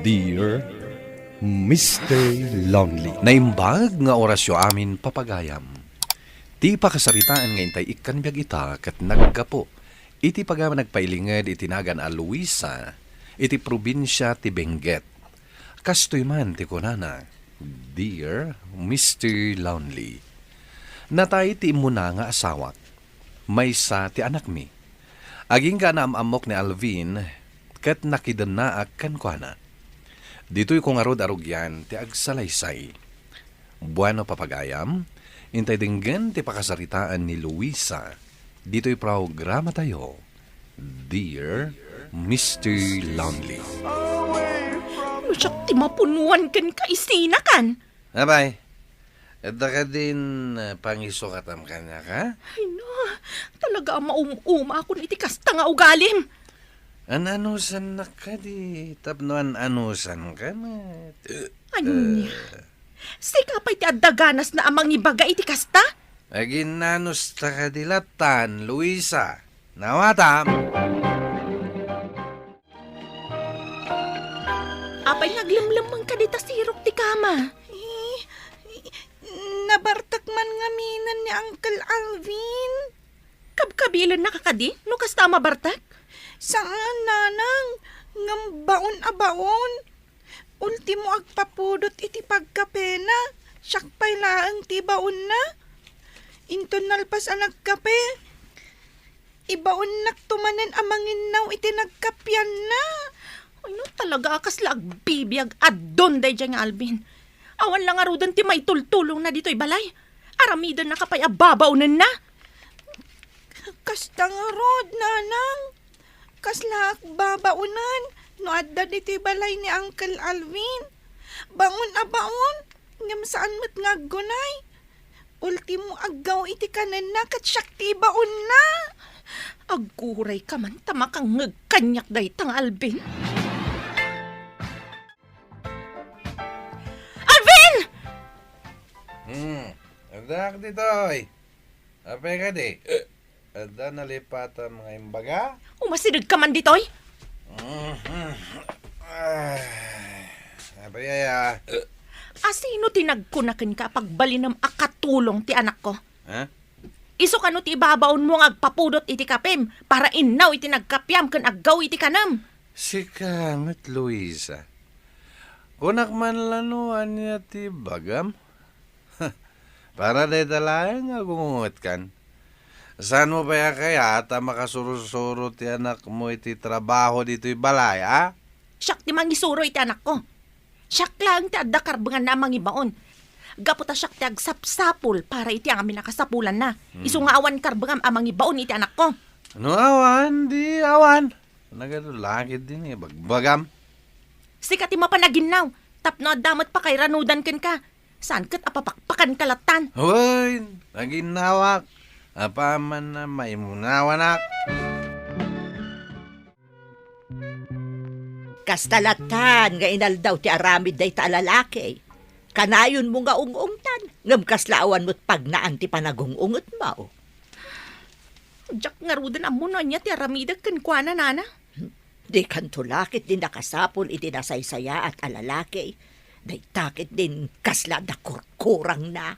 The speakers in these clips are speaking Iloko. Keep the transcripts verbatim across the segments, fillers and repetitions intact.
Dear Mister Lonely. Naimbag nga orasyo amin, papagayam. Ti pakasaritaan nga intay ikkan biag ita ket naggapu iti pagayam a nagpailinged iti nagan a Luisa iti probinsia ti Benguet. Kastoy man ti kunana, "Dear Mister Lonely, natay ti immuna nga asawak. Maysa ti anakmi. Agingga naam-ammok ni Alvin ket nakidennaak kenkuana. Ditoyko ngarud a rugian ti agsalaysay." Bueno, papagayam, intay denggen ti pakasaritaan ni Luisa ditoy programatayo, Dear Mister Lonely. No siak ti mapunuan kenka, isinakan. Apay, adda kadin, ah, pangisukatam kaniak, ha? Ay, no. Talaga a maum-umakon iti kasta nga ugalim. An-anusannak kadi tapno an-anusanka met. Ania? Eh. Sika pay ti adda ganasna a mangibaga iti kasta? Aginnanusta kadi lattan, Luisa. Nawatam? Apay nga aglemlemmengka dita sirok ti kama? Eh, nabartek man ngaminen ni Uncle Alvin. Kabkabilennaka kadi no kasta a mabartek? Saan, nanang, ngem baon a baon. Ultimo agpapudot iti pagkapena, siak pay laeng ti ibaonna. Inton nalpas a nagkape, ibaonnakto manen a manginnaw iti nagkapianna. Ay, no, talaga a kasla agbibiag addon daydiay nga Alvin. Awan la ngaruden ti maitultulongna ditoy balay. Aramidennaka pay a babaonenna. Kasta ngarud, nanang. Kasla agbabaonen no adda ditoy balay ni Uncle Alvin. Baon a baon, ngem saan met nga aggunay. Ultimo, aggaw iti kanenna ket siak ti ibaonna. Agurayka man ta makangngeg kaniak dayta nga Alvin. Alvin! Hmm, addaak ditoy. Apay kadi? Adda nalipatam nga imbaga? Umasidegka man ditoy? Mhm. Ay, apay aya? Asino ti nagkuna kenka a pagbalinem a katulong ti anakko? Ha? Isu kano ti ibabaonmo nga agpapudot iti kapim para innaw iti nagkapiam ken aggaw iti kanem? Sika met, Luisa. Kunak man la no ania ti bagam? Para dayta laeng nga agungungetkan. Saanmo pay a kayat a makasursuro ti anakmo iti trabaho ditoy balay, a? Siak ti mangisuro iti anakko. Siak laeng ti adda karbenganna a mangibaon. Gapu ta siak ti agsapsapul para iti amin a kasapulanna. Hmm. Isu nga awan karbengam a mangibaon iti anakko. No awan, di awan. Nagadu la ketdin ibagbagam. Sika ti mapanaginnaw, tapno adda met pakairanudan kenka. Saan ket a papakpakanka lattan? Wen, naginnawak. Apaman a maimunawanak. Kasta lattan nga inaldaw ti aramid dayta a lalaki. Kanayonmo nga ung-ungtan, ngem kasla awan met pagnaan ti panagung-ungetmo. Diak ngaruden ammo no ania ti aramidek kenkuana, nana. Dikanto la ketdin nakasapul iti nasaysayaat a lalaki. Dayta ketdin kasla adda kurkurangna.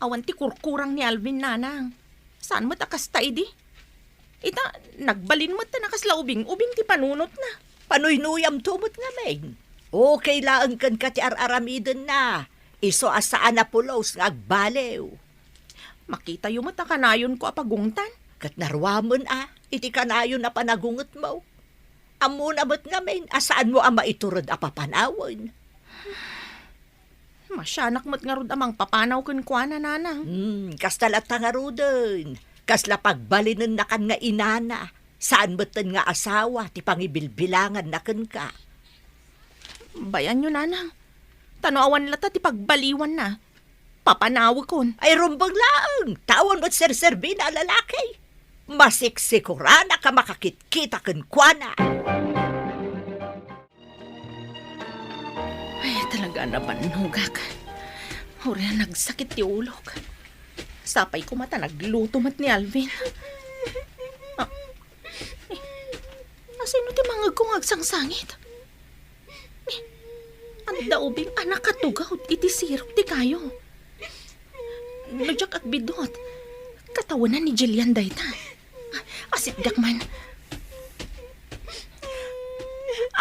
Awan ti kurkurang ni Alvin, nanang. Saan met a kasta idi? Ita, nagbalin met ta nakasla ubing-ubing ti panunotna. Panuynuyamto met ngamin. Okay laeng kenka ti ar-aramidenna. Isu a saan a pulos nga agbaliw. Makitayo met a kanayonko a pagungtan. Ket naruamen a, iti kanayon a panagungetmo. Ammona met ngamin a saanmo a maitured a papanawen. Masianak met ngarud a mangpapanaw kenkuana, nanang. Hmm, kasta latta ngaruden. Kasla pagbalinennakan nga inana. Saan metten nga asawa ti pangibilbilanganna kenka. Bayanyo, nanang. Ta no awan latta ti pagbaliwanna, papanawekon. Ay, rumbeng laeng, ta awan met serserbina a lalaki. Masiksikoranak a makakitkita kenkuana. Ay, talaga a nabannogak. Uray a nagsakit ti ulok. Sapay koma ta nagluto met ni Alvin. Ah, eh, asino ti mangegko nga agsangsangit? Eh, Da Ubing a nakatugawd iti sirok ti kayo. No diak agbiddut, katawenan ni Jillian dayta. Asitgak man.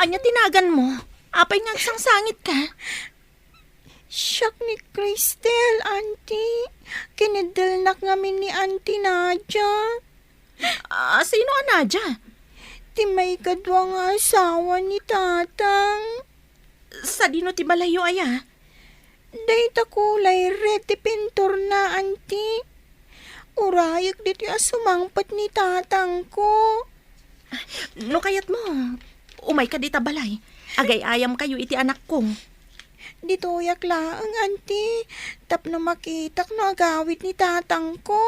Ania ti naganmo? Apay nga agsangsangitka? Siak ni Cristel, Auntie. Kiniddelnak ngamin ni Auntie Nadia. Ah, sino a Nadia? Ti maikadua nga asawa ni Tatang. Sadino ti balayyo aya? Dayta kulay red ti pinturna, Auntie. Urayek ditoy a sumangpet ni Tatangko. No kayatmo, umayka dita balay. Agay-ayamkayo iti anakko. Ditoyak laeng, Auntie, tapno makitak no agawid ni Tatangko.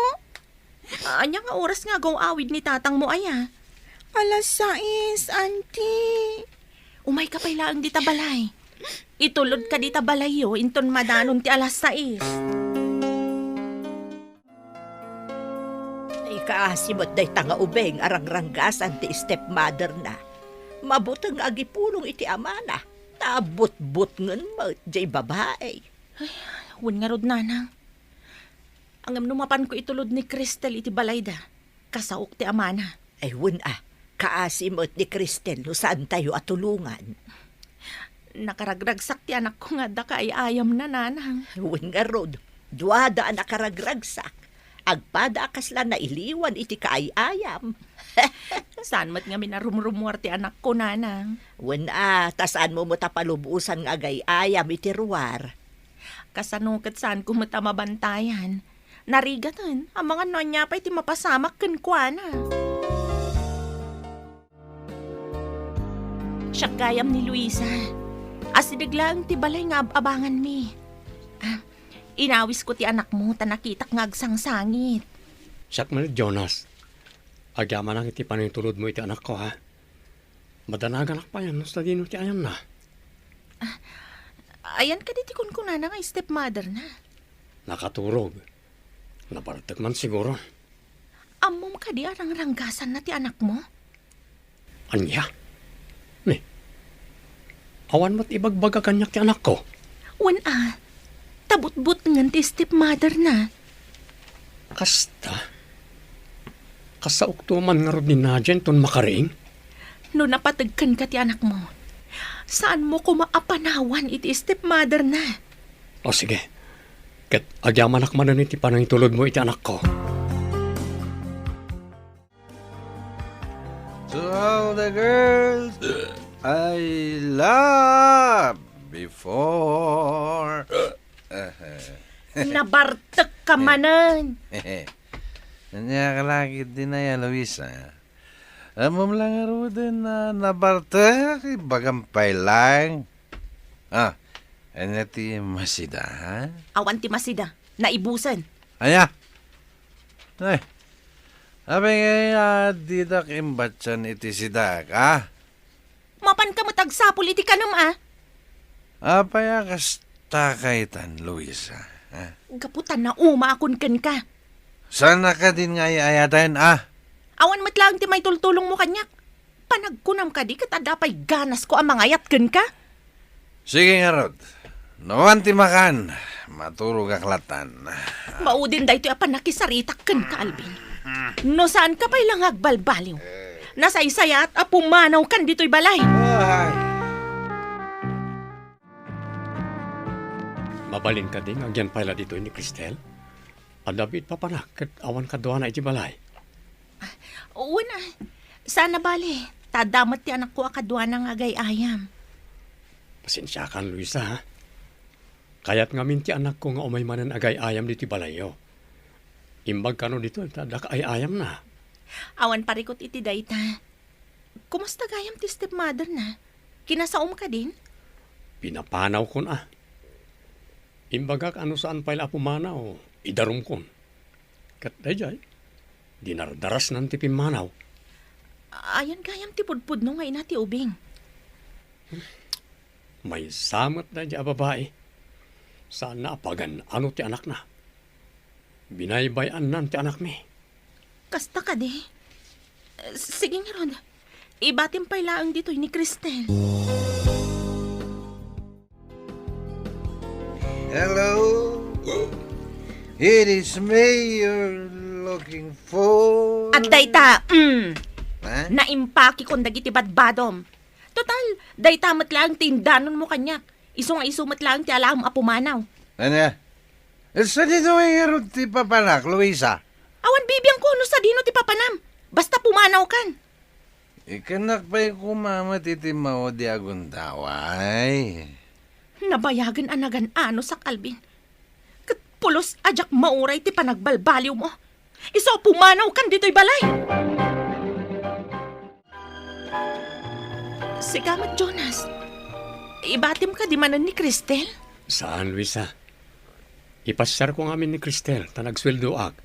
Ania nga oras nga agaw-awid ni Tatangmo aya? Alas sais, Auntie. Umayka pay laeng dita balay. Itulodka dita balayyo inton madanon ti alas sais. Ay, kaasi met dayta nga ubing a rangranggasan ti stepmother-na. Mabuteng nga agipulong iti amana. Nabutbutngen met jay babai. Ay, wen ngarud, nanang. Ngem no mapanko itulod ni Cristel iti balayda, kasaok ti amana. Ay, wen a, kaasi met ni Cristel no saantayo a tulongan. Nakaragragsak ti anakko nga adda kaay-ayamna, nanang. Wen ngarud, duada a nakaragragsak. Agpada a kasla nailiwan iti kaay-ayam. Saan met ngamin a rumrumuar ti anakko, nanang. Wen a, ta saanmo met a palubosan nga agay-ayam iti ruar. Kasano ket saanko met a mabantayan? Narigaten, amangan no ania pay ti mapasamak kenkuana. Siak gayam ni Luisa. Asideg laeng ti balay nga ab-abanganmi. Ah, inawisko ti anakmo ta nakitak nga agsangsangit. Siak man, Jonas. Agyamanak iti panangitulodmo iti anakko, ha? Madanaganak payen no sadino ti ayanna. Ah, ayan kadi ti kunkunana nga stepmother-na? Nakaturog. Nabartek man siguro. Ammom kadi a rangranggasanna ti anakmo? Ania? Ni, awan met ibagbaga kaniak ti anakko? Wen a, ta butbutngen ti stepmother-na. Kasta? Kasaokto man ngarud ni Nadia inton makariing? No napateg kenka ti anakmo, saanmo koma a panawan iti stepmother-na. O sige, ket agyamanak manen iti panangitulodmo iti anakko. To all the girls I love before. Nabartek ka manen. Ania ka la ketdin aya, Luisa? Ammom la ngaruden a nabartek, ibagam pay laeng. Ah, ania ti masida, ha? Awan ti masida. Naibusen. Ania? Ay, apay ngay a didak imbatian iti sidaek, a? Mapanka met agsapul iti kanem, a? Apay a kasta kaytan, Luisa, a? Gapu ta naumaakon kenka. Saanna kadin nga ay-ayaten, a? Awan met laeng ti maitultulongmo kaniak. Panagkunam kadi ket adda pay ganasko a mangayat kenka? Sige ngarud. No awan ti makan, maturogak latan. Maudin daytoy a pannakisaritak kenka, Alvin. No saanka pay la nga agbalbaliw, nasaysayaat a pumanawkan ditoy balay. Ay. Mabalin kadi nga agyan pay la ditoy ni Cristel? Adda biit papanak ket awan kaduana iti balay. Wen a, saan a bale, ta adda met ti anakko a kaduana nga agay-ayam. Pasensiakan, Luisa, ha? Kayat ngamin ti anakko nga umay manen agay-ayam ditoy balayyo. Imbag kano ditoy ta adda kaay-ayamna. Awan parikut iti dayta. Kumusta gayam ti stepmother-na? Kinasaom kadin? Pinapanawkon a. Imbagak a no saan pay la a pumanaw, idarumkon. Ket daydiay, dinardarasnan ti pimmanaw. Ayan gayam ti pudpudno nga ina ti ubing. Maysa met daydiay a babai. Saanna a pagan-ano ti anakna. Binaybay-annan ti anakmi. Kasta kadi? Sige ngarud. Ibatim pay laeng ditoy ni Cristel. It is me you're looking for. At dayta, mm, Ha? Naimpakekon dagiti badbadom. Total, dayta met laeng ti indanonmo kaniak. Isu nga isu met laeng ti alaem a pumanaw. Ania? Sadino ngarud ti papanak, Luisa? Awan bibiangko no sadino ti papanam. Basta pumanawkan. Ikkannak pay koma met iti maudi a gundaway. Nabayagen a nagan-anosak, Alvin. Ket pulos a diak mauray ti panagbalbaliwmo. Isu a pumanawkan ditoy balay. Sika met, Jonas. Ibatim kadi manen ni Cristel? Saan, Luisa. Ipasiarko ngamin ni Cristel ta nagsueldoak.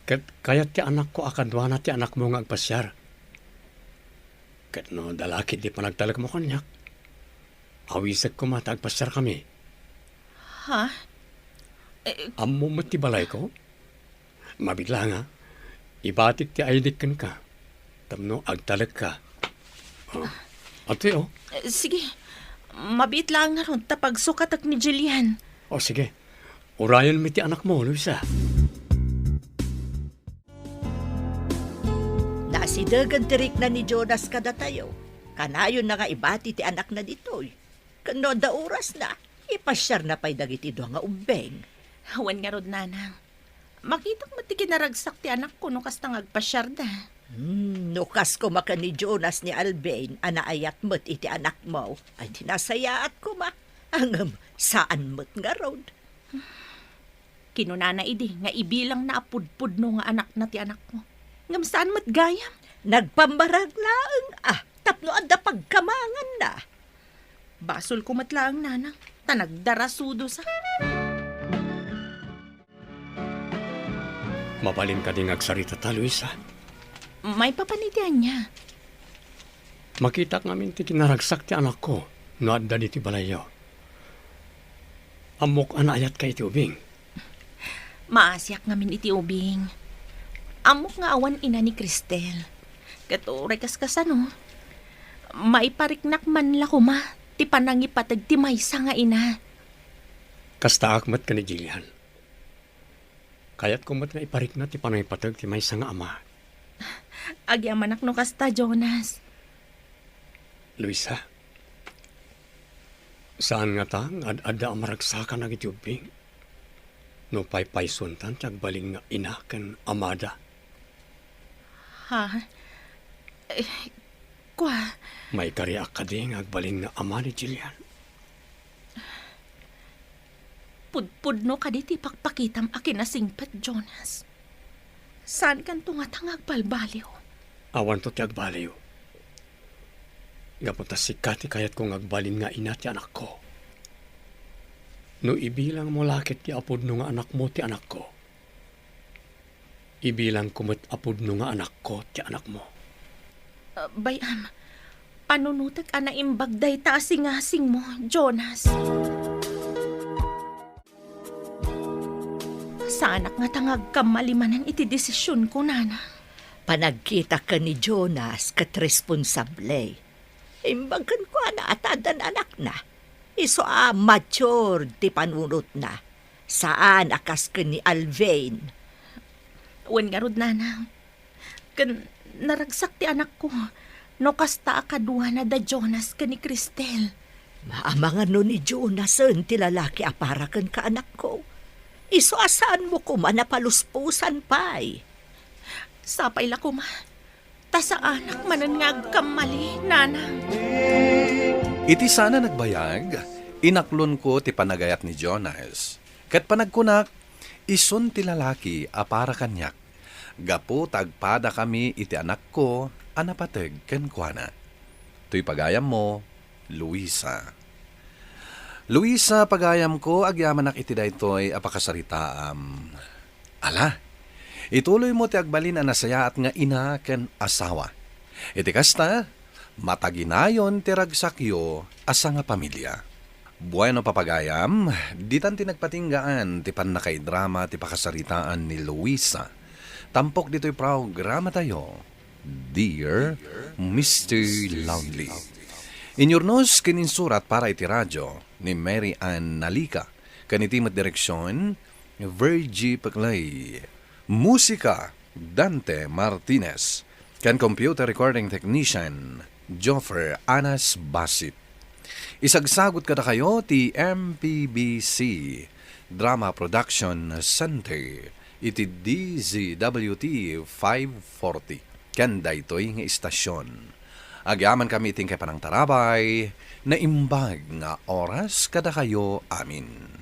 Ket kayat ti anakko a kaduana ti anakmo nga agpasiar. Ket no adda la ketdi panagtalekmo kaniak, awisek koma ta agpasiarkami. Ha? Eh, Ammom met ti balayko? Mabiit la nga, ibatik ti I D kenka tapno agtalekka. Oh. Adtoy, oh. Eh, sige. Mabiit laeng ngarud ta pagsukatek ni Jillian. Oh, sige. Urayenmi ti anakmo, Luisa. Naasidegen ti rikna ni Jonas kadatayo. Kanayonna nga ibati ti anakna ditoy. Ken no adda orasna, ipasiarna pay dagiti dua nga ubbing. Wen ngarud, Nanang. Makitak met ti kinaragsak ti anakko no kasta nga agpasiarda. Hmm, no kas koma ken ni Jonas ni Alvin a naayat met iti anakmo, ay di nasayaat koma. Ngem saan met ngarud. Kinunana idi nga ibilangna a pudpudno nga anakna ti anakko. Ngem saan met gayam. Nagpammarag laeng a tapno adda pagkamanganna. Basolko met laeng, Nanang, ta nagdarasudosa. Mabalin kadi nga agsaritata, Luisa? Maipapan iti ania? Makitak ngamin ti kinaragsak ti anakko no adda ditoy balayyo. Ammok a naayatka iti ubing. Maasiak ngamin iti ubing. Ammok nga awan ina ni Cristel. Ket uray kaskasano, maipariknak man la koma ti panangipateg ti maysa nga ina. Kastaak met ken ni Jillian. Kayatko met nga iparikna ti panangipateg ti maysa nga ama. Agyamanak no kasta, Jonas. Luisa, saan ngata nga ad-adda a maragsakan dagiti ubbing? No paypaysuentan ti agbalin nga ina ken amada. Ha? Eh, kua? Maikariak kadi nga agbalin nga ama ni Jillian? Pudpudno kadi ti pakpakitam a kinasingpet, Jonas? Saankanto ngata nga agbalbaliw? Awanto ti agbaliw. Gapu ta sika ti kayatko nga agbalin nga ina ti anakko. No ibilangmo la ket ti apudno nga anakmo ti anakko, ibilangko met a pudno nga anakko ti anakmo. Ah, bay-am, panunotek a naimbag dayta a singasingmo, Jonas. Saanak ngata nga agkammali manen iti desisionko, Nana. Panagkitak ken ni Jonas ket responsable. Imbag kenkuana a ta addan anakna. Isu a matured ti panunotna. Saan a kas ken ni Alvin. Wen ngarud, Nana. Ken naragsak ti anakko no kasta a kaduana da Jonas ken ni Cristel. Maamangan no ni Jonasen ti lalaki a para kenka, anakko. Isu a saanmo koma a palusposan pay. Sapay la koma. Ta saanak manen nga agkammali, Nana. Iti saan a nagbayag, inaklonko ti panagayat ni Jonas. Ket panagkunak, isun ti lalaki a para kaniak. Gapu ta agpadakami iti anakko a napateg kenkuana. Toy pagayammo, Luisa. Luisa, pagayamko, agyamanak iti daytoy a pakasaritaam. Ala, ituloymo ti agbalin a nasayaat nga ina ken asawa. Iti kasta, mataginayon ti ragsakyo a sangapamilia. Bueno, papagayam, ditan ti nagpatinggaan ti pannakaidrama ti pakasaritaan ni Luisa. Tampok ditoy programatayo, Dear Mister Lonely. Inyurnos ken insurat para iti radio ni Mary Ann Nalica, ken iti met direksion, Virgie Peclay. Musika, Dante Martinez. Ken computer recording technician, Joffer Anas Basit. Isagsagut kadakayo ti M P B C Drama Production Center iti D Z W T five forty. Ken daytoy nga istasyon. Agyamankami iti inkay panangtarabay, naimbag nga oras kadakayo amin.